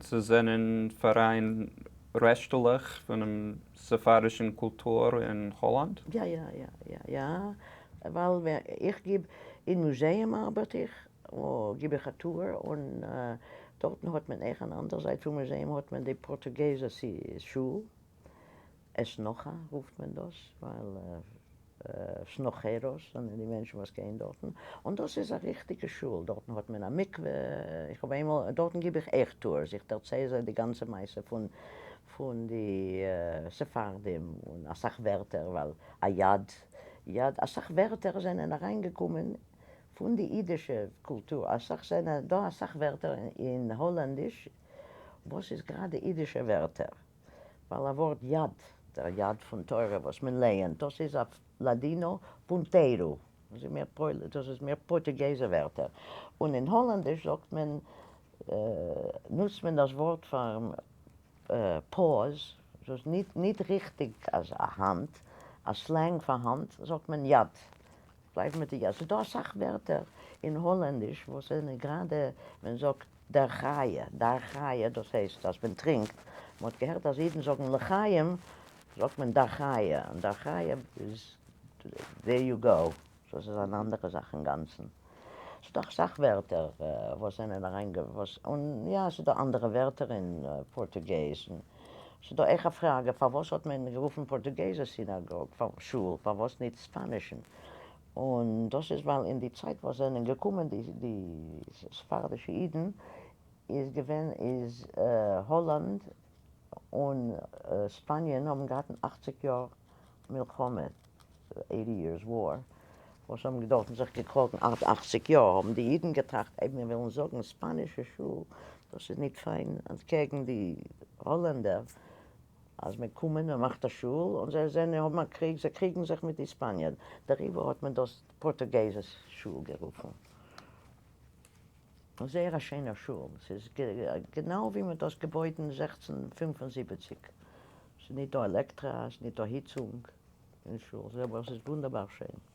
ס'זענען פאראן רעשטלעך פונעם ספרדישן קולטור אין האלאנד? יא יא יא יא יא, ווייל איך גיב אין מוזעאום ארבעט איך, גיב איך א tour, און דארטן האט מען אויך אן אנדער זייט פון מוזעאום האט מען די פארטוגעזער שול, Esnoga רופט מען דאס, ווייל snogueros זענען די מענטשן וואס גייען דארטן, און דאס איז א ריכטיגע שול, דארטן האט מען א מקווה, איך האב איינמאל, דארטן גיב איך אויך tours, איך דערצייל זיי די גאנצע מעשה פון פון די ספרדים, און אסאך ווערטער, ווייל א יד, יד, אסאך ווערטער זענען אריינגעקומען פון די אידישע קולטור, אסאך זענען דא אסאך ווערטער אין האלענדיש וואס איז גראדע אידישע ווערטער. ווייל א ווארט יד, דער יד פון תורה וואס מען לייענט, דאס איז אויף לאדינא puntero, דאס איז מער פויל, דאס איז מער פארטוגעזע ווערטער, און אין האלאנדיש זאגט מען, נוצט מען דאס ווארט פאר paws, דאס איז ניט ניט ריכטיג אז א האנט, א slang פאר האנט זאגט מען יד, בלייבן מיט די יד. ס'איז דא אסאך ווערטער אין האלענדיש וואס זענען גראדע, מען זאגט דער חיה, דער חיה, דאס הייסט אז מען טרינקט, מען האט געהערט אז אידן זאגן לחיים, זאגט מען דער חיה, און דער חיה איז there you go, דאס איז אן אנדערע זאך אינגאנצן. ס'איז דא אסאך ווערטער וואס זענען אריין וואס, און יא ס'איז דא אנדערע ווערטער אין פארטוגעז, ס'איז דא אויך א פראגע פארוואס האט מען גערופן פארטוגעזער סינאגאג שול, פארוואס ניט ספאנישן? און דאס איז ווייל אין די צייט וואס זענען געקומען די די ספרדישע אידן איז געווען איז האלאנד און ספאניען האבן געהאט אן 80 יאר מלחמה, Eighty Years War, וואס האבן דארטן זיך געקראגן 80 יאר, האבן די אידן געטראכט אויב מיר ווילן זאגן ספאנישע שול, דאס איז ניט פיין אנטקעגן די האלענדער, אז מען קומען מען מאכט א שול און זיי זענען האבן א קריג, זיי קריגן זיך מיט די ספאניער, דעריבער האט מען דאס פארטוגעזער שול גערופן. זייער א שיינער שול, ס'איז גענוי ווי מען האט דאס געבויט אין 1675, ס'איז ניט דא עלעקטרא, ס'איז ניט דא היצונג אין שול, אבער ס'איז וואונדערבאר שיין.